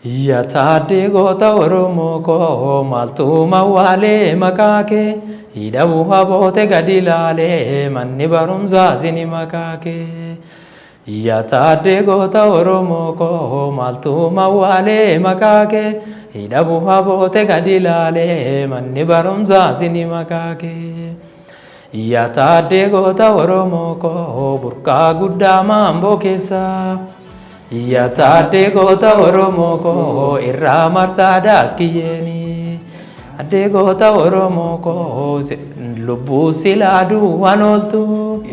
Yaa taaddee goota Oromoo koo, maaltu mawwaalee maqaa kee? Hidhamuu aboote gadi laalee, manni barumsaa sini maqaa kee. Yaa taaddee goota Oromoo koo, maaltu mawwaalee maqaa kee? Hidhamuu aboote gadi laalee, manni barumsaa sini maqaa kee. Yaa taaddee goota Oromoo koo, burqaa guddaa maamboo keessaa. Yaa taaddee goota Oromoo koo, irraa marsaa daakkiyyeeni. Addee goota Oromoo koo, lubbuu silaa duwwaan ooltu.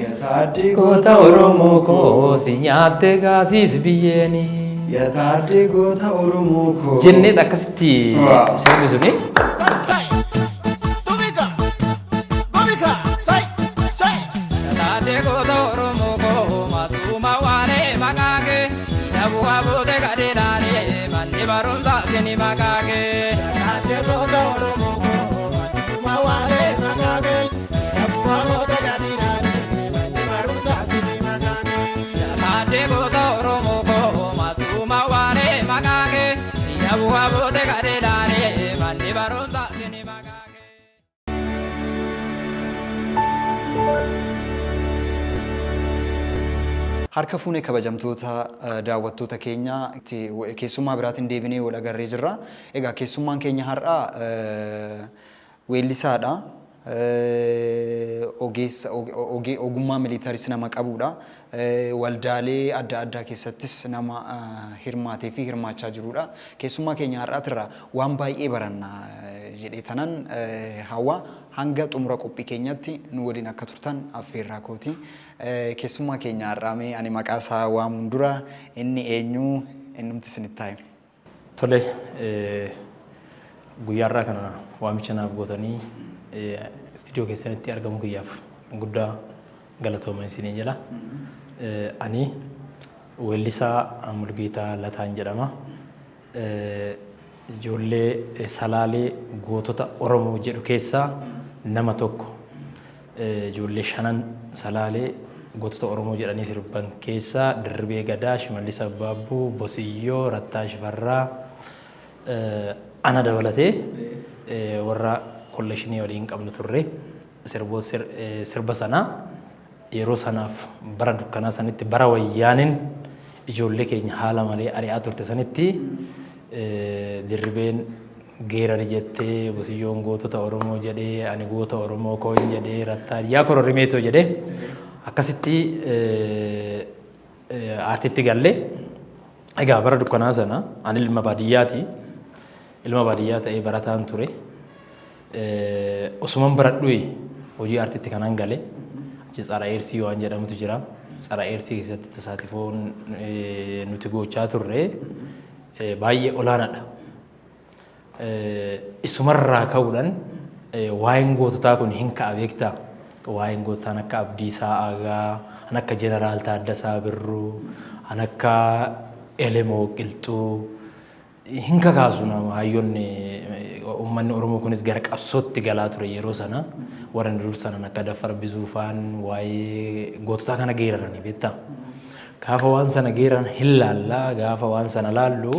Yaa taaddee goota Oromoo koo, si nyaatte gaasiis biyyeeni. Yaa taaddee goota Oromoo koo. Jennee akkasitti sirbi suni. Taaddee goota Oromoo koo, maaltu waalee maqaa kee? Hidhamuu aboote gadi laalee, manni barumsaa sini maqaa kee. Taaddee goota Oromoo koo, maaltu waalee maqaa kee? Hidhamuu aboote gadi laalee, manni barumsaa sini maqaa kee. Taaddee goota Oromoo koo, maaltu waalee maqaa kee? Hidhamuu aboote gadi laalee, manni barumsaa sini maqaa kee. Harka fuune kabajamtoota daawwattoota keenya, keessummaa biraatiin deebinee wal agarree jirra. Egaa keessummaan keenya har'aa weellisaadha. Ogeessa ogummaa militaris nama qabudha. Waldaalee adda addaa keessattis nama hirmaatee fi hirmaachaa jirudha. Keessummaa keenya har'aatirraa waan baay'ee baranna jedhee tanan hawwa, hanga xumura qophii keenyatti nu waliin akka turtan affeerraa kooti. Keessummaa keenya har'aa mee ani maqaa isaa waamuun dura inni eenyu, innumti isinitti haa himu. Tole, guyyaa har'aa kana waamicha naaf gootanii istiidiyoo keessanitti argamuu kiyyaaf guddaa galatooma isiniin jedha. Ani weellisaa Mulgeetaa Lataan jedhama. Ijoollee Salaalee gootota Oromoo jedhu keessaa nama tokko. Ijoollee shanan Salaalee gootota Oromoo jedhanii sirban keessaa Dirribee Gadaa, Shimallis Abbaabbuu, Bosiyyoo, Rattaa Shifarraa, ana dabalatee warra kolleeshinii waliin qabnu turre. Sirba sanaa yeroo sanaaf bara dukkanaa sanitti, bara Wayyaaneen ijoollee keenya haala malee ari'aa turte sanitti, Dirribeen geerari jettee, Bosiyyoon gootota Oromoo jedhee, ani goota Oromoo kooyin jedhee, Rattaan yaa kororrimeetoo jedhee, akkasitti aartitti galle. Egaa bara dukkanaa sana ani ilma baadiyyaati. Ilma baadiyyaa ta'ee barataan ture. Osuman baradhu hojii aartitti kanan gale. Achi tsara eersii waan jedhamutu jira. Tsara eersii keessatti tasaatifoon nuti gochaa turre baay'ee olaanaadha. Isumarraa ka'uudhaan waa'een goototaa kun hin ka'a, beektaa? Waa'een goototaan akka Abdiisaa Aagaa, an akka Jeneraal Taaddasaa Birruu, an akka Elemoo Qilxuu hin kakaasu nama. Hayyoonni uummanni Oromoo kunis gara qabsootti galaa ture yeroo sana. Warra dur sanan akka Daffar Bizuufaan waa'ee goototaa kana geeraranii, beektaa? Gaafa waan sana geeraran hin laallaa. Gaafa waan sana laallu,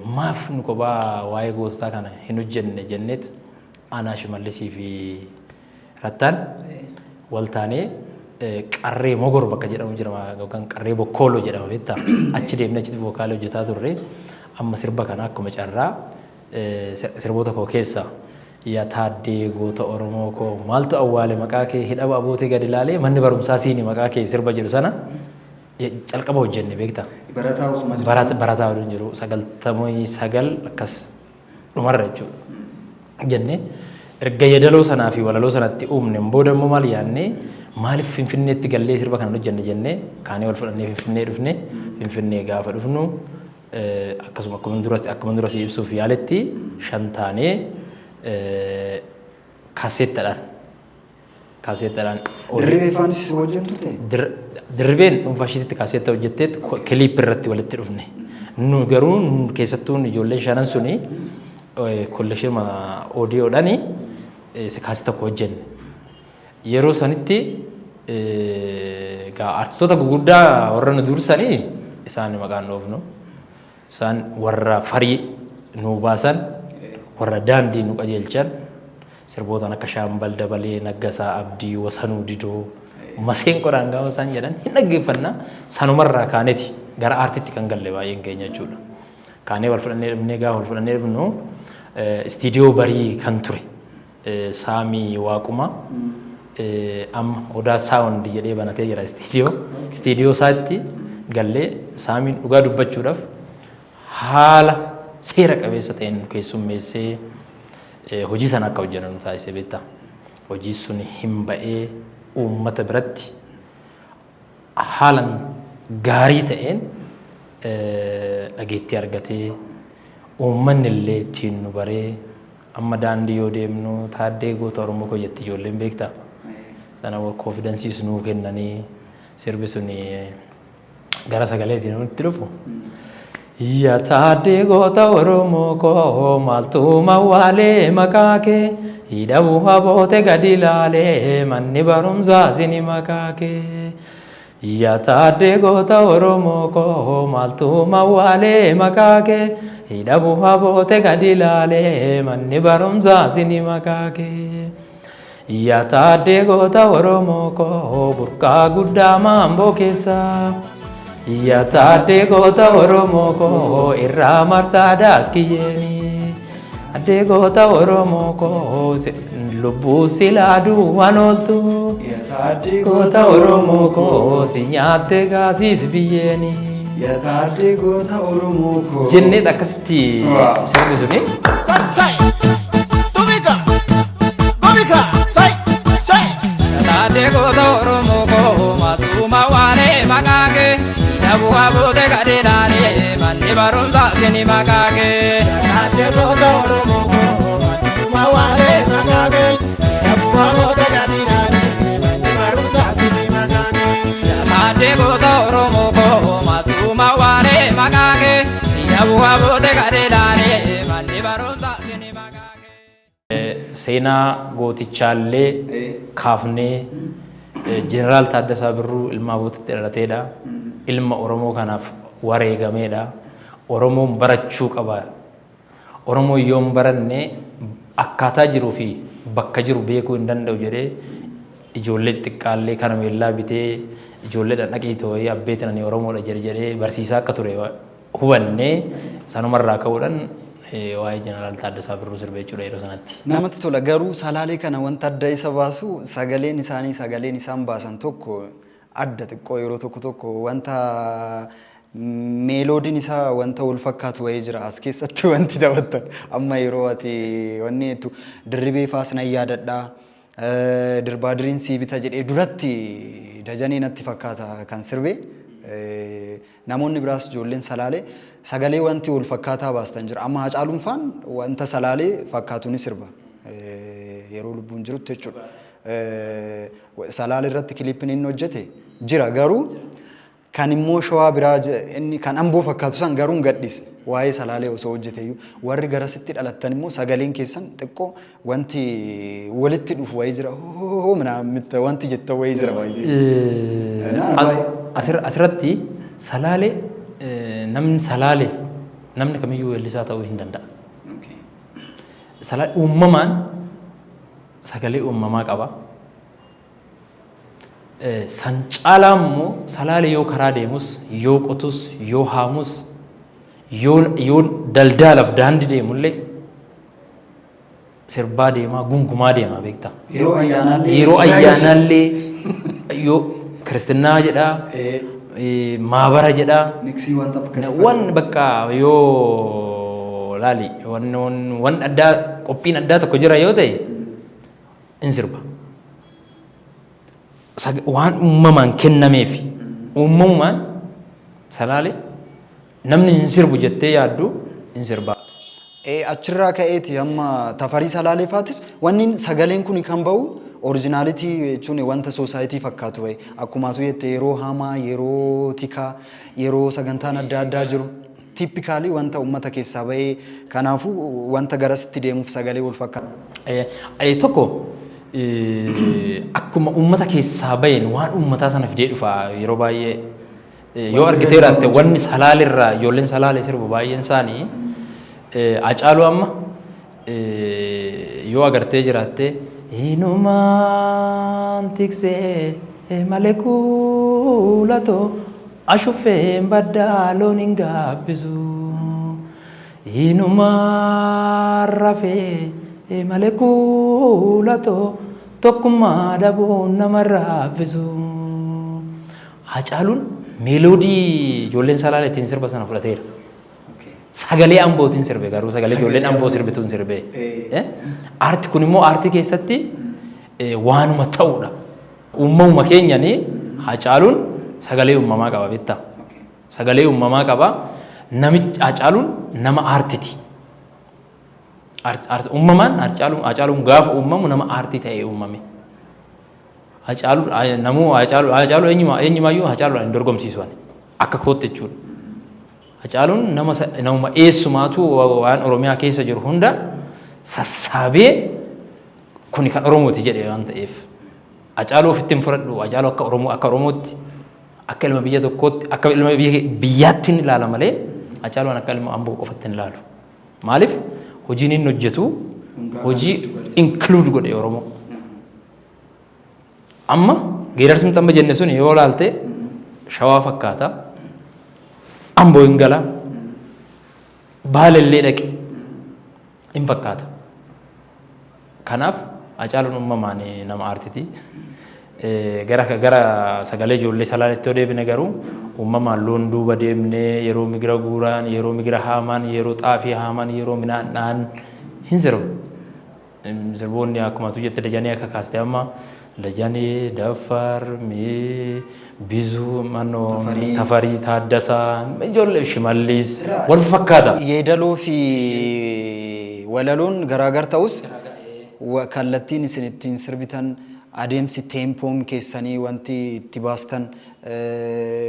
maaf nu kophaa waa'ee goototaa kana hin hojjenne jenneet, aanaa Shimallisii fi Rattaan wal taanee Qarree Mogor bakka jedhamu jira, yookaan Qarree Bokkooloo jedhama, beektaa? Achi deemnee achitti vookaalii hojjetaa turre. Amma sirba kana akkuma carraa sirboota koo keessaa "Yaa taaddee goota Oromoo koo, maaltu awwaale maqaa kee, hidhaba abootee gadi ilaalee, manni barumsaa siini maqaa kee" sirba jedhu sana calqaba hojjenne, beektaa? Barataa osuma jirtu. Barataa waliin jiru, 99 akkas dhumarra jechuudha. Jennee erga yeedaloo sanaa fi walaloo sanatti uumneen booda immoo maal yaadnee, maaliif Finfinneetti gallee sirba kana hojjenne jennee, kaanee wal fudhannee Finfinnee dhufne. Finfinnee gaafa dhufnu akkasuma akkuma dura si ibsuuf yaaletti shan taanee kaaseettaadhaan. Dirribee faanis si wajjin turte? Dirribeen dhuunfaa ishiitti kaaseetta hojjetteet kiliip irratti walitti dhufne. Nu garuu keessattuu ijoolleen shanan suni kolleeshinii oodiyoodhaan kaasii tokko hojjenne. Yeroo sanitti egaa artistoota gurguddaa warra nu dursanii isaan maqaan dhoofnu. Isaan warra farii nuu baasan, warra daandii nu qajeelchan, sirbootaan akka Shaambal Dabalee, Naggasaa Abdii, Wasanuu Didoo, Maseenqoodhaan gaafa isaan jedhan hin dhaggeeffanna. Sanumarraa kaaneeti gara aartitti kan galle baay'een keenya jechuudha. Kaanee wal fudhannee dhufnee, gaafa wal fudhannee dhufnu istiidiyoo Barii kan ture Saamii Waaquma amma Odaa Sound jedhee banatee jira istiidiyoo. Istiidiyoo isaatti gallee Saamiin dhugaa dubbachuudhaaf haala seera qabeessa ta'een nu keessummeessee hojii sana akka hojjennu nu taasise beektaa. Hojii sun hin ba'ee uummata biratti haalan gaarii ta'een dhageettii argatee, uummanni illee ittiin nu baree, amma daandii yoo deemnu "Taaddee goota Oromoo koo" jetti ijoolleen, beektaa. Sana confidenceiis nuu kennanii sirbi sun gara sagaleetiin nutti dhufu. Yaa Taaddee goota Oromoo koo, maaltu mawwaalee maqaa kee? Hidhamuu haboote gadi ilaalee, manni barumsaa sini maqaa kee. Yaa Taaddee goota Oromoo koo, maaltu mawwaalee maqaa kee? Hidhamuu haboote gadi ilaalee, manni barumsaa sini maqaa kee. Yaa Taaddee goota Oromoo koo, burqaa guddaa maamboo keessaa. Yaa Taaddee goota Oromoo koo, irraa marsaa daakkiyyeeni. Addee goota Oromoo koo, lubbuu silaa duwwaan ooltu. Taaddee goota Oromoo koo, si nyaatte gaasiis biyyeeni. Yaa Taaddee goota Oromoo koo. Jennee akkasitti sirbi suni. Sai, tumika, gomika, sai, sai. Taaddee goota Oromoo koo, maaltu mawwaalee maqaa kee? Hidhamuu haboote gadi ilaalee, manni barumsaa sini maqaa kee. Taaddee goota Oromoo koo, maaltu mawwaalee maqaa kee? Hidhamuu haboote gadi ilaalee, manni barumsaa sini maqaa kee. Taaddee goota Oromoo koo, maaltu mawwaalee maqaa kee? Hidhamuu haboote gadi ilaalee, manni barumsaa sini maqaa kee. Seenaa gootichaallee kaafnee, Jeneraal Taaddasaa Birruu ilma Abootitti dhalateedha. Ilma Oromoo kanaaf wareegameedha. Oromoon barachuu qaba. Oromoon yoo hin baranne akkaataa jiruu fi bakka jiru beekuu hin danda'u jedhee, ijoollee xixiqqaallee karameellaa bitee ijoolleedhaan dhaqii too'ee abbeetiin ani Oromoodha jedhe jedhee barsiisaa akka ture hubannee, sanumarraa ka'uudhaan waa'ee Jeneraal Taaddasaa Birruu sirbe jechuudha yeroo sanatti. Namatti tola, garuu Salaalee kana wanta adda isa baasu sagaleen isaanii, sagaleen isaan baasan tokko adda xiqqoo, yeroo tokko tokko wanta melodyn isaa wanta wal fakkaatu wayii jira as keessatti wanti taphattan. Amma yeroo ati wanni jettu "Dirribee faas nan yaadadhaa, dirbaa diriin sii bita" jedhee duratti Dajanee natti fakkaata kan sirbe. Namoonni biraas, ijoolleen Salaalee sagalee wanti wal fakkaataa baastan jira. Amma Hacaaluun faan wanta Salaalee fakkaatu ni sirba yeroo lubbuun jirutti jechuudha. Salaalee irratti clippiin inni hojjete jira, garuu kan immoo Shawaa biraa inni kan Amboo fakkaatu san garuu hin gadhiisne. Waa'ee Salaalee osoo hojjete iyyuu, warri garasitti dhalattan immoo sagaleen keessan xiqqoo wanti walitti dhufu wayii jira, hoo wanti jettan wayii jira wayii. Asirratti Salaalee, namni Salaalee, namni kamiyyuu weellisaa ta'uu hin danda'a. Salaalee uumamaan sagalee uumamaa qaba. San caalaa immoo Salaalee yoo karaa deemus, yoo qotus, yoo haamus, yoo daldaalaaf daandii deemullee sirbaa deemaa, gungumaa deemaa, beektaa. Yeroo ayyaanaallee. Yeroo ayyaanaallee, yoo kiristinnaa jedhaa, maabara jedhaa. Niksii wanta akkasii. Wan bakka yoo laali wan addaa, qophiin addaa tokko jira yoo ta'e in sirba. Waan uumamaan kennameef, uumamumaan Salaalee namni hin sirbu jettee yaaddu hin sirba. Achirraa ka'eeti amma Tafarii Salaalee faatis wanni sagaleen kun kan ba'u originality jechuun wanta society fakkaatu wayi, akkumaatu jette, yeroo hamaa, yeroo tikaa, yeroo sagantaan adda addaa jiru, typically wanta uummata keessaa ba'ee, kanaafuu wanta garasitti deemuuf sagalee wal fakkaata. Tokko akkuma uummata keessaa baheen waan uummataa sana fidee dhufa yeroo baay'ee. Yoo argitee jiraatte, wanni Salaalirraa ijoolleen Salaalee sirbu baay'een isaanii Hacaaluu amma yoo agartee jiraatte, "Inumaan tiksee malee kuulatoo ashuffeen baddaa loon hin gaabbisu. Inumaan rafee malee kuulatoo tokkummaa dhabuun nama raaffisu." Hacaaluun melody ijoolleen Salaalee ittiin sirba sana fudhateera. Sagalee Ambootiin sirbe, garuu sagalee ijoolleen Amboo sirbituun sirbe. Aarti kun immoo aartii keessatti waanuma ta'uudha. Uumamuma keenyanii Hacaaluun sagalee uumamaa qaba, beektaa? Sagalee uumamaa qaba. Namichi Hacaaluun nama aartiti. Uumamaan Hacaaluun gaafa uumamu nama aartii ta'ee uumame. Hacaaluu namuu Hacaaluu eenyumaayyuu Hacaaluudhaan hin dorgomsiisu ani. Akka kootti jechuudha. Hacaaluun nama namuma eessumaatu waan Oromiyaa keessa jiru hunda sassaabee kuni kan Oromooti jedhe waan ta'eef. Hacaaluu ofitti hin fudhadhu. Hacaaluu akka Oromoo, akka Oromootti, akka ilma biyya tokkootti, akka ilma biyyaatti hin ilaala malee Hacaaluun akka ilma Amboo qofatti hin ilaalu. Maaliif, hojiin inni hojjetu hojii include godhe Oromoo. Amma geerarsi amma jenne sun yoo ilaalte Shawaa fakkaata. Amboo hin gala. Baalellee dhaqe. Hin fakkaata. Kanaaf Hacaaluun uumamaan nama aartiti. Gara sagalee ijoollee Salaaletti yoo deebine garuu, uumamaan loon duuba deemnee yeroo migira guuraan, yeroo migira haaman, yeroo xaafii haaman, yeroo midhaan dhahan hin sirbu. Sirboonni akkuma tu jette Dajanee akka kaaste amma Dajanee, Daffar, Bizuu, Mannoo, Tafarii, Taaddasaa, ijoollee Shimallis wal fakkaata. Yeedaloo fi walaloon garaagar ta'us, kallattiin isin ittiin sirbitan, adeemsi tempoon keessanii, wanti itti baastan,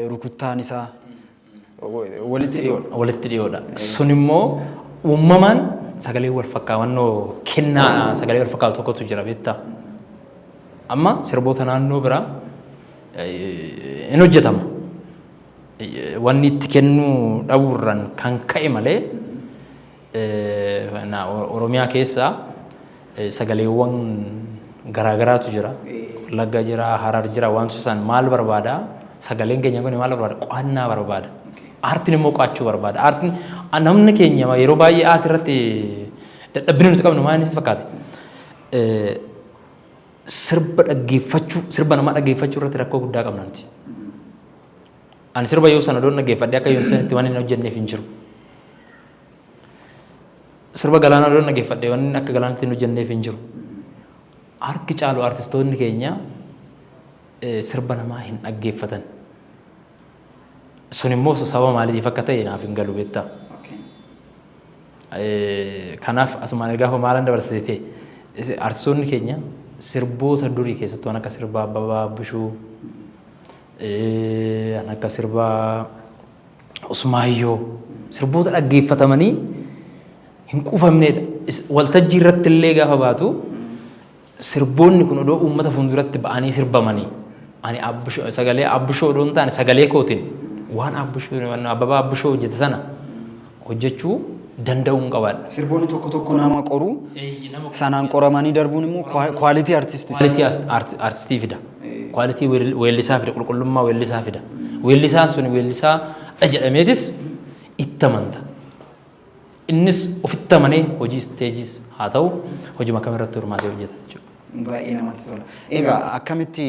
rukuttaan isaa walitti dhiyoodha. Walitti dhiyoodha. Sun immoo uumamaan sagalee wal fakkaawannoo kennaa sagalee wal fakkaatu tokkotu jira, beektaa. Amma sirboota naannoo biraa hin hojjetama. Wanni itti kennuu dhabuurraan kan ka'e malee Oromiyaa keessaa sagaleewwan garaagaraatu jira. Wallagga jira, Harar jira, wanti isaan maal barbaada? Sagaleen keenya kun maal barbaada? Qo'annaa barbaada. Aartiin immoo qo'achuu barbaada. Aartiin namni keenya yeroo baay'ee aartii irratti dadhabbina nuti qabnu maal inni fakkaate? Sirba dhaggeeffachuu, sirba namaa dhaggeeffachuu irratti rakkoo guddaa qabna nuti. Ani sirba yoo sana doon dhaggeeffadhee akka yoo sanitti waan hin hojjenneef hin jiru. Sirba Galaanaa doon dhaggeeffadhee waan akka Galaanaatti hin hojjenneef hin jiru. Harki caalu artistoonni keenya sirba namaa hin dhaggeeffatan. Sun immoo sababa maaliitiif akka ta'e naaf hin galu, beektaa. Kanaaf asumaan gaafa maalan dabarsite ta'e, artistoonni keenya sirboota durii keessattuu waan akka sirba Abbabaa Abbishuu, waan akka sirba Usmaayyoo, sirboota dhaggeeffatamanii hin quufamnedha. Waltajjii irratti illee gaafa baatu sirboonni kun odoo uummata fuulduratti ba'anii sirbamanii, ani sagalee Abbishoo odoo hin taane sagalee kootiin waan Abbishoo, Abbabaa Abbishoo hojjete sana hojjechuu danda'uu hin qabaadha. Sirboonni tokko tokko nama qoru, sanaan qoramanii darbuun immoo quality artistii. Quality artistii fida. Quality weellisaa fida. Qulqullummaa weellisaa fida. Weellisaan sun weellisaa dha jedhameetis itti amanta. Innis ofitti amanee hojii stageis haa ta'u, hojii kamirratti hirmaatee hojjeta jechuudha. Baay'ee namatti tola. Egaa akkamitti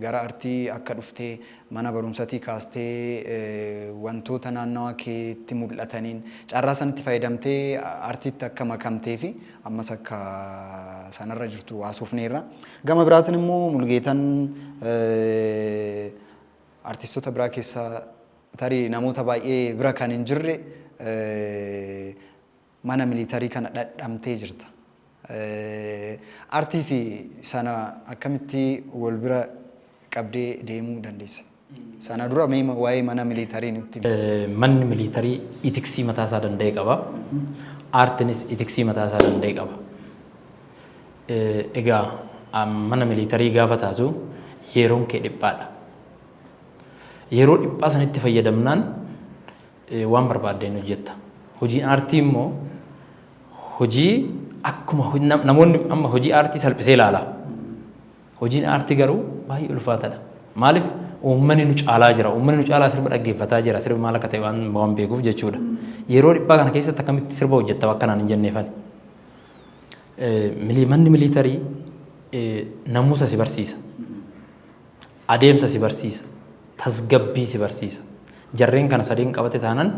gara artii akka dhuftee, mana barumsatii kaastee wantoota naannawa keetti mul'ataniin carraa sanatti fayyadamtee artiitti akka makamtee fi ammas akka sanarra jirtu haasofneerra. Gama biraatiin immoo Mulgeetan artistoota biraa keessaa tarii namoota baay'ee bira kan hin jirre mana militarii kana dhadhamtee jirta. Artii fi sana akkamitti wal bira qabdee deemuu dandeessa? Sana dura mee waa'ee mana militarii nutti himi. Manni militarii ethicsii mataa isaa danda'e qaba. Aartinis ethicsii mataa isaa danda'e qaba. Egaa mana militarii gaafa taatu yeroon kee dhiphaadha. Yeroo dhiphaa sanitti fayyadamnaan waan barbaaddeen hojjetta. Hojiin aartii immoo hojii akkuma namoonni amma hojii aartii salphisee ilaala. Hojiin aartii garuu baay'ee ulfaataadha. Maaliif uummanni nu caalaa jira. Uummanni nu caalaa sirba dhaggeeffataa jira. Sirbi maal akka ta'e waan beekuuf jechuudha. Yeroo dhiphaa kana keessatti akkamitti sirba hojjetta akka naan hin jenneefani. Manni militarii namuusa si barsiisa. Adeemsa si barsiisa. Tasgabbii si barsiisa. Jarreen kana sadeen qabate taanan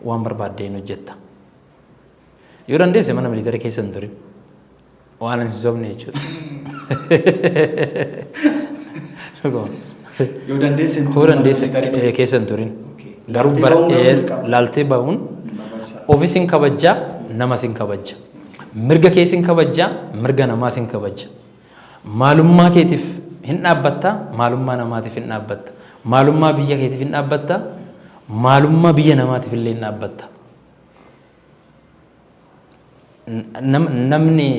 waan barbaaddeen hojjetta. Yoo dandeesse mana militarii keessa hin turin. Waan hin sobne jechuudha. Dhuguma. Yoo dandeesse hin Yoo turin mana dandeesse militarii keessa. Keessa hin turin. Garuu Laaltee ba'uun garuu dirqama. Laaltee ba'uun Barbaachisaadha. ofis hin kabajjaa, namas hin kabajja. Mirga kees hin kabajjaa, mirga namaas hin kabajja. Maalummaa keetiif hin dhaabbatta, maalummaa namaatiif hin dhaabbatta. Maalummaa biyya keetiif hin dhaabbatta, maalummaa biyya namaatiif illee hin dhaabbatta. Namni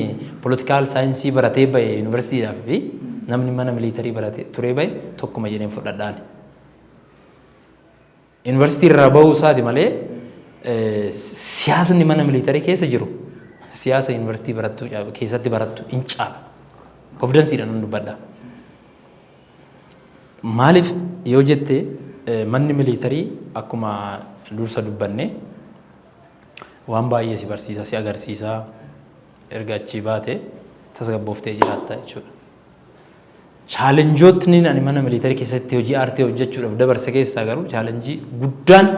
political science baratee bahe yuunivarsiitiidhaaf fi namni mana militarii baratee turee bahe tokkuma jedheen fudhadhaani. Yuunivarsiitii irraa bahuu isaati malee siyaasni mana militarii keessa jiru siyaasa yuunivarsiitii barattuu keessatti barattu hin caala. Confidenceiidhaan nan dubbadha. Maaliif yoo jette, manni militarii akkuma dursa dubbanne waan baay'ee si barsiisa, si agarsiisa. Erga achii baate tasgabbooftee jiraatta jechuudha. Challengeootni ani mana militarii keessatti hojii aartii hojjechuudhaaf dabarse keessaa garuu challenge guddaan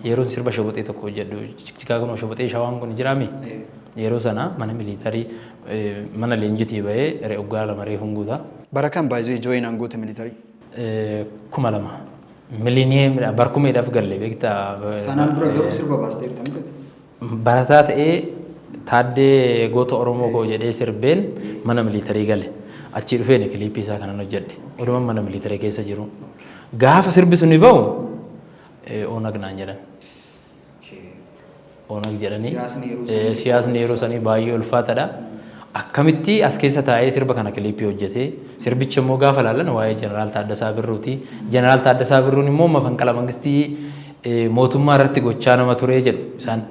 yeroon sirba Shoboxee tokko hojjedhu, Chicago Shoboxee Shawaan kun jiraami. Yeroo sana mana militarii mana leenjitii bahee waggaa 2 reefuun guutaa. Bara kam baay'ee join goota militarii? 2000 millennium barkumeedhaaf galle, beektaa. Sanaan dura garuu sirba baasteerta miti? Barataa ta'ee "Taaddee goota Oromoo koo" jedhee sirbeen mana militarii gale. Achii dhufeen clip isaa kanan hojjedhe. Odumaan mana militarii keessa jiru. Gaafa sirbi suni bahu ONAG naan jedhan. ONAG jedhanii. Siyaasni yeroo sanii Siyaasni yeroo sanii baay'ee ulfaataadha. Akkamitti as keessa taa'ee sirba kana clip hojjetee, sirbicha immoo gaafa ilaalan waa'ee Jeneraal Taaddasaa Birruuti. Jeneraal Taaddasaa Birruun immoo mafanqala mangistii mootummaa irratti gochaa nama ture jedhu isaan.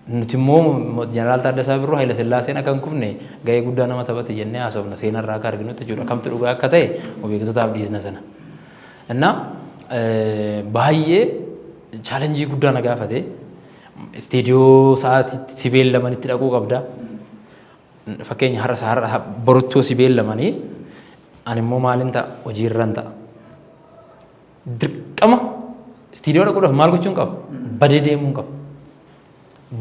Nuti immoo Jeneraal Taaddasaa Birruu Hayila Sillaaseen akka hin kufne gahee guddaa nama taphate jennee haasofna, seenarraa akka arginutti jechuudha. Kamtu dhugaa akka ta'e beektotaaf dhiisna sana. Innaa baay'ee challenge guddaa na gaafate. Istiidiyoo sa'aatiitti si beellamanitti dhaquu qabda. Fakkeenya har'a boruttoo si beellamanii, ani immoo maalin ta'a? Hojiirran ta'a. Dirqama istiidiyoo dhaquudhaaf maal gochuun qaba? Badee deemuun qaba.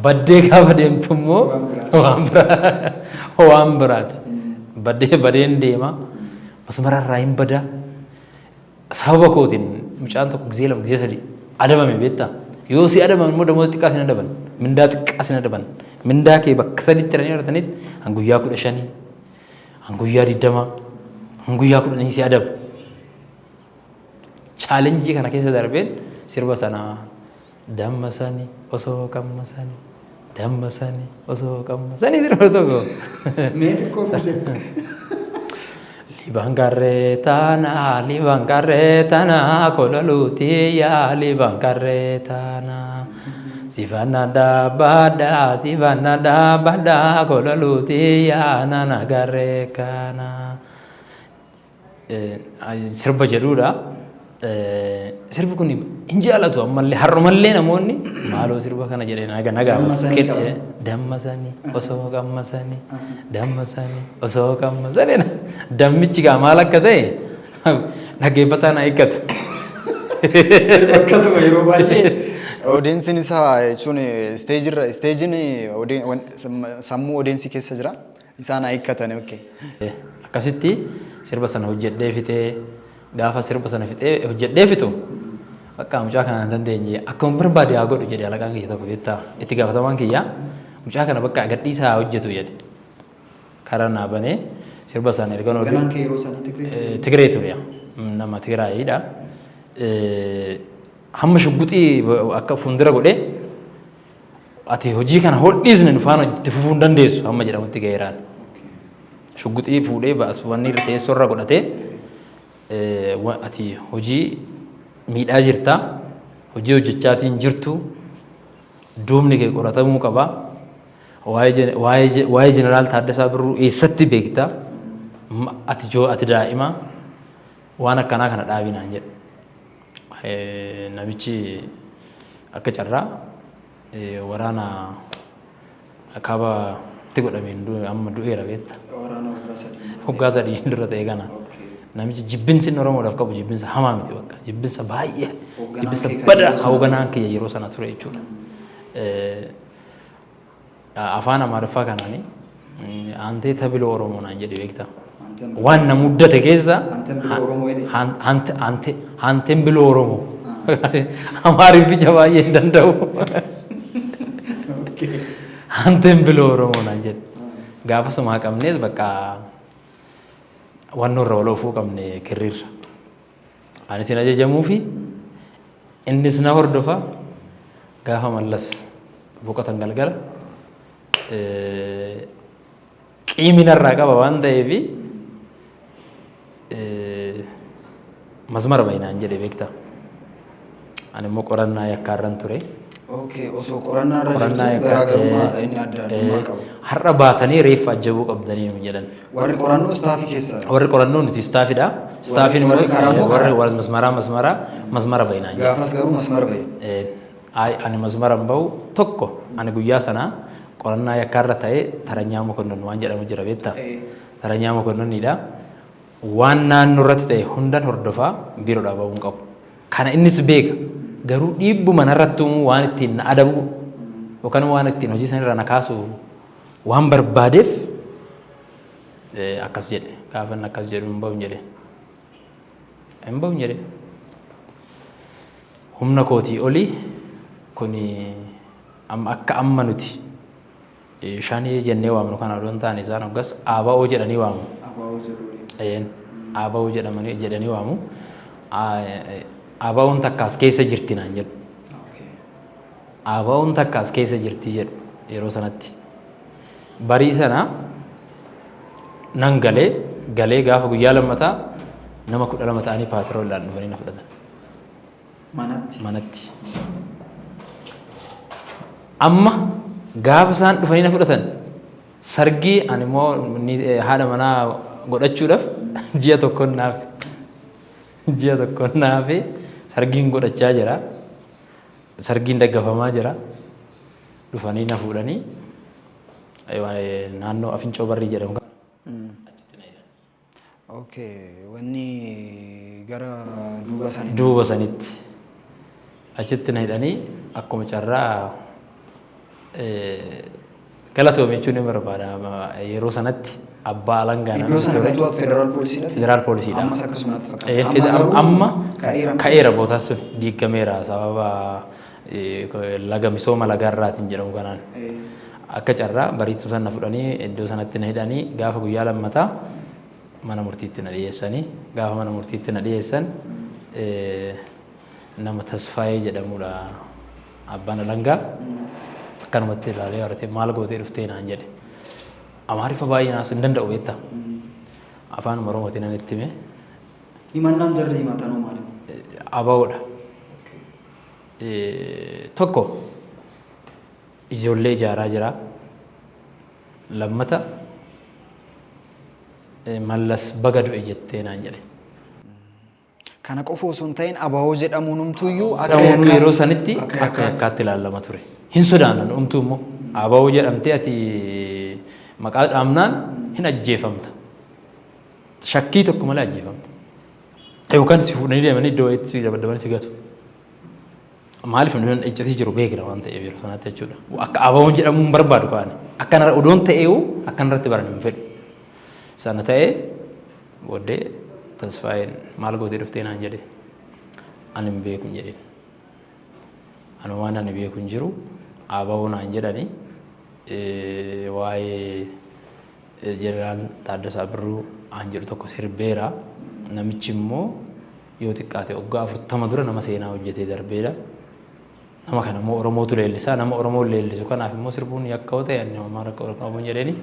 Baddee gaafa deemtu immoo waan biraa waan biraati. Baddee badeen deema. Masmararraa hin badaa. Sababa kootiin mucaan tokko gizee lama, gizee sadi adabame, beektaa? Yoo si adaban immoo damooza xiqqaa sin adaban. Mindaa xiqqaa sin adaban. Mindaa kee bakka saditti hiranii horatanitti han guyyaa 15, han guyyaa 20, han guyyaa 10 si adabu. Challenge kana keessa darbeen sirba sana "Damma sani osoo qammasani, damma sani osoo qammasani" sirba tokko. Mee xiqqoo nu jette. Liban garree taana, liban garree taana, kololuutiyya, liban garree taana. Sifanna dhaabbadha, sifanna dhaabbadha, kololuutiyya, nana garree kana. Sirba jedhuudha. Sirbi kun hin jaalatu ammallee, har'umallee namoonni "Maaloo sirba kana" jedhee naga na Damma gaafatu. sanii qaba. "Damma sanii osoo qammasanii, damma sanii osoo qammasanii." Dammichi gaa maal akka ta'e dhaggeeffataan haa eeggatu. Sirba akkasuma yeroo baay'ee audienceiin isaa jechuun stageirra stageiin sammuu audience keessa jira. Isaan haa hiikkatan, okay. Akkasitti sirba sana hojjedhee fixee, gaafa sirba sana fixee hojjedhee fixu, "Bakka mucaa kana hin dandeenye, akkuma barbaade haa godhu" jedhe alaqaan kiyya tokko, beektaa, itti gaafatamaan kiyya, "Mucaa kana bakka gadhiisaa haa hojjetu" jedhe. Karaa naa banee sirba sana erga Hoogganaan kee yeroo sanii Tigree? Tigree ture, nama Tigraayiidha. Hamma shugguxii akka fuuldura godhee "Ati hojii kana hodhiisne nu faana itti fufuu hin dandeessu" hamma jedhamutti ga'eeraan. Shugguxii fuudhee wanni irra teessoo irra godhatee, "Ati hojii Miidhaa jirta. Hojii hojjechaatiin jirtu. Duubni kee qoratamuu qaba. Waa'ee Jeneraal Taaddasaa Birruu eessatti beekta? Ati joo ati daa'ima waan akkanaa kana dhaabi naan jedhe. Namichi akka carraa waraana kaabatti godhameen amma du'eera beekta. Waraana waggaa 3. Waggaa 3 dura ta'e kana. Namichi jibbinsi inni Oromoodhaaf qabu jibbinsa hamaa miti bakka. Jibbinsa baay'ee Hoogganaan jibbinsa kee kan badaa yeroo sana hoogganaan kiyya yeroo sana ture jechuudha. Afaan Amaariffaa kanaani aantee tabiloo Oromoo naan jedhe beektaa. Waan na muddate keessa Aanteen biloo Oromoo jedhe. Aanteen biloo Oromoo. Amaarifficha baay'ee hin danda'u. Aanteen biloo Oromoo naan jedhe. Gaafa sumaa qabnees bakka wannoo irra wal oofuu qabne kirriirra. Anis hin ajajamuufi innis na hordofa. Gaafa Mallas boqotan galgala qiimi narraa qaba waan ta'eefi masmara bahi naan jedhe beektaa. Ani immoo qorannaa yakkaarran ture. Okay, osoo qorannaa irra Qorannaa jirtu yakkaa garaagarummaadha inni adda addummaa qabu. Har'a baatanii reeffa ajjabuu qabdanii nuun jedhan. Warri qorannoo istaafii keessa. Warri qorannoo nuti istaafidha. Istaafiin immoo Warri karaa immoo warri karaa. warri masmaraa masmaraa masmara bahi naan jedhe. Gaafas garuu masmara bahe. Ani masmara hin bahu tokko ani guyyaa sana qorannaa yakkaarra ta'ee Taranyaa Mokonnon waan jedhamu jira beektaa? Taranyaa Mokonnoniidha. Waan naannoo irratti ta'e hundan hordofaa biiroodhaa bahuu hin qabu. Kana innis beeka. Garuu dhiibbuma narratti uumuu waan ittiin na adabu yookaan waan ittiin hojii sanirraa na kaasu waan barbaadeef akkas jedhe. Gaafa inni akkas jedhu hin bahu hin jedheen. Hin bahu hin jedheen. Humna kootii oli kuni amma akka amma nuti Shanee jennee waamnu kana odoo hin taane isaan hoggas ABO jedhanii waamu. ABO jedhu. Eeyyeen ABO jedhamanii jedhanii waamu. ABOn takka as keessa jirti naan jedhu. ABOn takka as keessa jirti jedhu yeroo sanatti. Barii sana nan galee galee gaafa guyyaa lammataa nama 12 ta'anii paatrooliidhaan dhufanii na fudhatan. Manatti. Manatti. Amma gaafa isaan dhufanii na fudhatan sargii ani immoo haadha manaa godhachuudhaaf ji'a tokkoon naafe. Ji'a tokkoon naafe sargiin godhachaa jira. Sargiin daggafamaa jira. Dhufanii na fuudhanii naannoo Afincoo Barrii jedhamu kana achitti na hidhan. Okay, wanni gara duuba sanitti. Duuba sanitti. Achitti na hidhanii akkuma carraa galatoomi jechuun ni barbaada. Yeroo sanatti abbaa alangaa Iddoo sana kan to'atu federaal poolisiidha? Federaal poolisiidha. Ammas akkasumatti fakkaata. Amma garuu Amma ka'eera. Ka'eera bootaan sun diigameera sababa laga misooma lagaarraatiin jedhamu kanaan. Akka carraa bariituu sana na fudhanii iddoo sanatti na hidhanii gaafa guyyaa lammataa mana murtiitti na dhiyeessanii gaafa mana murtiitti na dhiyeessan nama Tasfaayee jedhamudha abbaan alangaa akkanumatti ilaalee baratee maal gootee dhuftee naan jedhe. Amaariffa baay'ee naasuu hin danda'u beektaa. Afaan Oromootiin nan itti hime. Himannaan jarri himatan hoo maali? ABOdha. Tokko ijoollee ijaaraa jira. Lammata Mallas baga du'e jettee naan jedhe. Kana qofa osoo hin ta'in ABO jedhamuunumtuyyuu akka Jedhamuun yeroo sanitti akka akka yakkaatti. yakkaatti ilaalama ture. Hin sodaannan umtuu immoo ABO jedhamtee ati maqaa dhaamnaan hin ajjeefamta. Shakkii tokko malee ajjeefamta. Yookaan si fuudhanii deemanii iddoo wayiitti si dabadabanii si gatu. Maaliif namni iccitii jiru beekna waan ta'eef yeroo sanaatti jechuudha. Akka ABOn jedhamuu hin barbaadu kaane. Akka odoon ta'eewu akka irratti baran hin fedhu. Sana ta'ee booddee Tasfaayeen maal gootee dhuftee naan jedhe. Ani hin beeku hin jedheen. Ani waan ani beeku hin jiru ABO naan jedhani waa'ee Jeneraal Taaddasaa Birruu aan jedhu tokko sirbeera. Namichi immoo yoo xiqqaate waggaa 40 dura nama seenaa hojjetee darbeedha. Nama kana immoo Oromootu leellisa. Nama Oromoon leellisu kanaaf immoo sirbuun yakka yoo ta'e ani homaa rakkoo qabu hin jedheeni.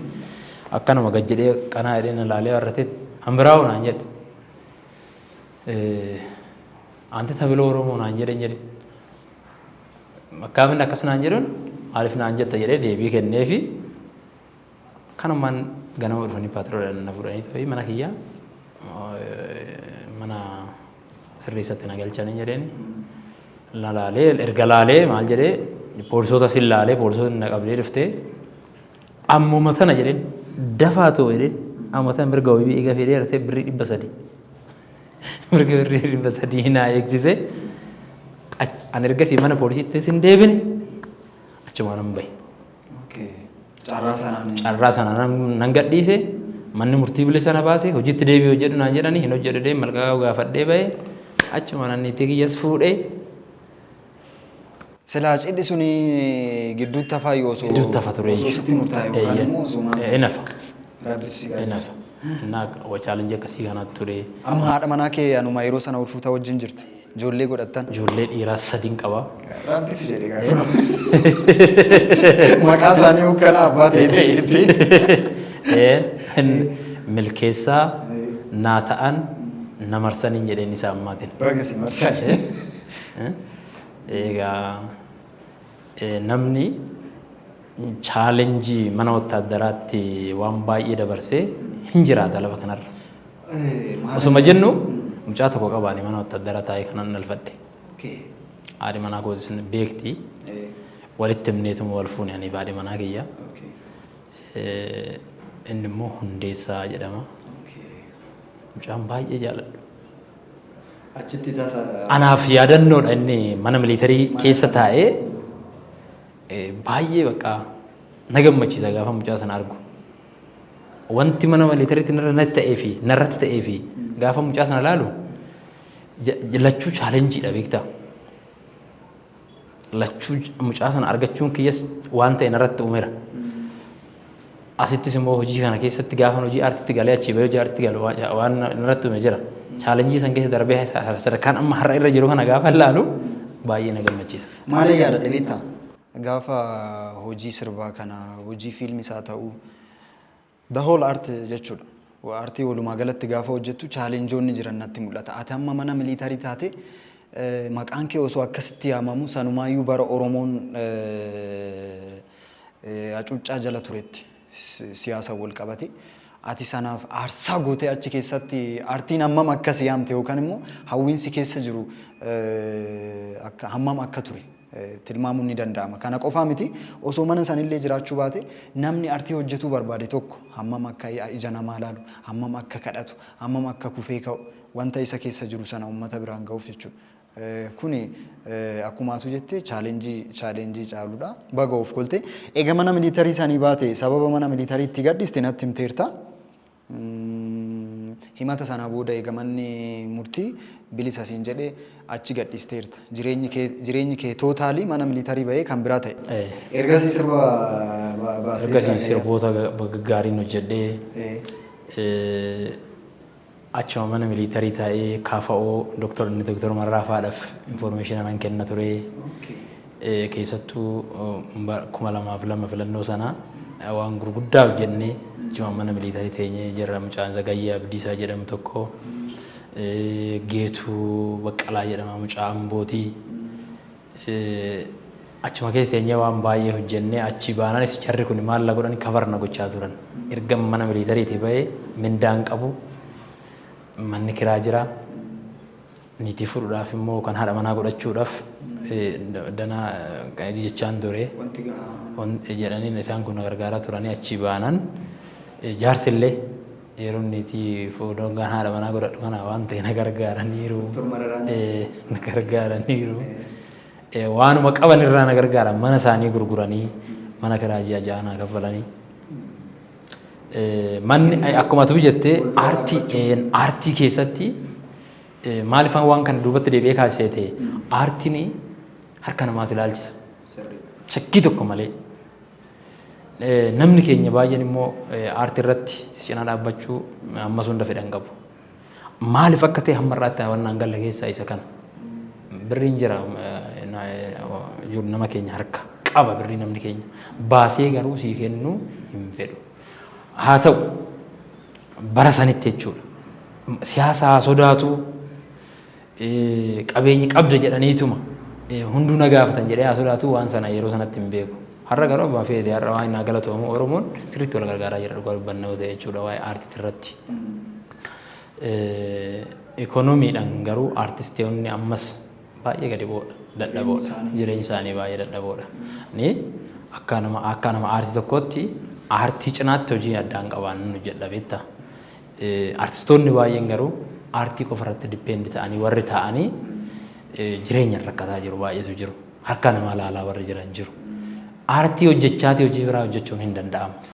Akkanuma gad jedhee qanaa jedhee na laalee warratee hambiraa'u naan jedhe. Ante tabiloo Oromoo naan jedhen jedhe. Akkaaminni akkas naan jedhuun maaliif naan jetta jedhee deebii kenneefi kanumaan ganama dhufanii paatrooliidhaan na fudhanii ta'ee mana kiyyaa mana sirreessatti na galchanii jedheen. Na laalee, erga laalee maal jedhee, poolisoota sin laalee, poolisoota na qabdee dhuftee, ammuma tana jedheen, dafaa ta'u jedheen, ammuma tana mirga wabii eega fedhee artee birrii 300, mirga birrii 300 naa eegsise. Ani ergasii mana poolisiitti sin deebine, achumaan nan bahe. Carraa sanaan. Carraa sana nan gadhiise. Manni murtii bilisa na baase. Hojiitti deebi'ee hojjedhu naan jedhani, hin hojjedhu deem malqaa gaafadhee bahe. Achuma nan niitii kiyyas fuudhee. Silaa cidhi suni gidduutti hafaa yoo osoo Gidduutti hafa ture. Osoo sitti murtaa'e yookaan immoo osoo maal Hin hafa. Rabbitu si Hin gargaara. hafa. Innaa challenge akkasii kanatu ture. Amma haadha manaa kee anuma yeroo sana ol fuuta wajjin jirtu. Ijoollee godhattan. Ijoollee dhiiraa sadiin qaba. Rabbitu jedhe gaafa. Maqaa isaanii hoogganaa abbaa ta'e ta'eetti. Milkeessaa naa ta'an na marsaniin jedheen isaa ammaatiin. Baga si marsan. Egaa namni challenge mana wattaaddaraatti waan baay'ee dabarsee hin jiraata lafa kanarra. Osuma jennu mucaa tokko qabaani mana wattaaddaraa taa'ee kanan dhalfadhe. Haadhi manaa kootis beekti. Walitti himneetuma wal fuune ani fi haadhi manaa kiyya. Inni immoo Hundeessaa jedhama. Mucaan baay'ee jaaladhu. Achitti tasa. Anaaf yaadannoodha, inni mana military keessa taa'ee baay'ee bakka na gammachiisa gaafa mucaa sana argu. Wanti mana militaryitti narra natti ta'ee fi narratti ta'ee fi gaafa mucaa sana ilaalu lachuu challengeiidha, beektaa. Lachuu mucaa sana argachuun kiyyas waan ta'e narratti uumeera. Asittis immoo hojii kana keessatti gaafa hojii aartitti galee achii bahee hojii aartitti galu waan narratti uume jira. Challenge san keessa darbee sadarkaan amma har'a irra jiru kana gaafa ilaalu baay'ee na gammachiisa. Maal yaadadhe beektaa? Gaafa hojii sirbaa kana, hojii fiilmis haa ta'u, the whole art jechuudha. Aartii walumaa galatti gaafa hojjettu challengeoonni jiran natti mul'ata. Ati amma mana military taate, maqaan kee osoo akkasitti yaamamu, sanumaayyuu bara Oromoon hacuuccaa jala turetti siyaasa wal qabate. Ati sanaaf aarsaa gootee achi keessatti aartiin hammam akkas yaamte yookaan immoo hawwiinsi keessa jiru akka hammam akka ture tilmaamuun ni danda'ama. Kana qofaa miti, osoo mana sanillee jiraachuu baate namni aartii hojjetuu barbaade tokko hammam akka ija namaa laalu, hammam akka kadhatu, hammam akka kufee ka'u, wanta isa keessa jiru sana uummata biraan ga'uuf jechuudha. Kuni akkuma atu jette challenge challenge caaludha. Baga of kolte. Egaa mana military sanii baate, sababa mana militaryitti gadhiiste natti himteerta. Himata sana booda eega manni murtii bilisa siin jedhee achi gadhiisteerta. Jireenyi kee totally mana military bahee kan biraa ta'e. Ergasii sirba baastee Ergasii sirboota gaggaariin hojjedhee achuma mana military taa'ee KFO doktor inni doktor Marraa fa'aadhaaf information nan kenna ture. Keessattuu 2002 filannoo sana waan gurguddaa hojjennee achuma mana military teenyee jirra. Mucaan Zagayyaa Abdiisaa jedhamu tokko, Geetuu Baqqalaa jedhama, mucaa Ambootii. Achuma keessa teenyee waan baay'ee hojjennee achi baanaanis jarri kun maal la godhani, cover na gochaa turan. Erga mana militaryitii bahee mindaan qabu, manni kiraa jira. Niitii fuudhuudhaaf immoo kan haadha manaa godhachuudhaaf danaa jechaan ture. Wanti gahaa. Jedhanii isaan kun na gargaaraa turanii. Achi baanaan jaarsillee yeroo niitii fuudhuu haadha manaa godhadhu kana waan ta'e na gargaaraniiru. Doktor Mararaan. Na gargaaraniiru. Waanuma qaban irraa na gargaaran, mana isaanii gurguranii mana kiraa ji'a ja'a naa kaffalanii. Manni akkuma atu jettee aartii keessatti maaliifan waan kana duubatti deebi'ee kaasee ta'e, aartiin harka namaas ilaalchisa. Shakkii tokko malee. Namni keenya baay'een immoo aartii irratti si cinaa dhaabbachuu ammas hunda fedhan qabu. Maaliif akka ta'e hamma irraatti waan naan galle keessaa isa kana. Birriin jira nama keenya harka qaba, birrii namni keenya baasee garuu sii kennuu hin fedhu. Haa ta'u, bara sanitti jechuudha. Siyaasa haa sodaatu. Qabeenyi qabda jedhaniituma hunduu na gaafatan jedhee haa sodaatu, waan sana yeroo sanatti hin beeku. Har'a garuu abbaa feete har'a waan naa galatoomu, Oromoon sirriitti wal gargaaraa jira, dhugaa dubbannoo ta'e jechuudha, waa'ee aartii irratti. Ikoonomiidhaan garuu aartistoonni ammas baay'ee gadi bu'oodha. Dadhaboodha. Jireenyi isaanii baay'ee dadhaboodha. Ni akka nama aartii tokkootti aartii cinaatti hojii addaan qabaan hojjedha, beektaa. Aartistoonni baay'een garuu aartii qofa irratti depend ta'anii warri ta'anii jireenya rakkataa jiru baay'eetu jiru. Harka namaa laalaa warri jiran jiru. Aartii hojjechaatii hojii biraa hojjechuun hin danda'amu.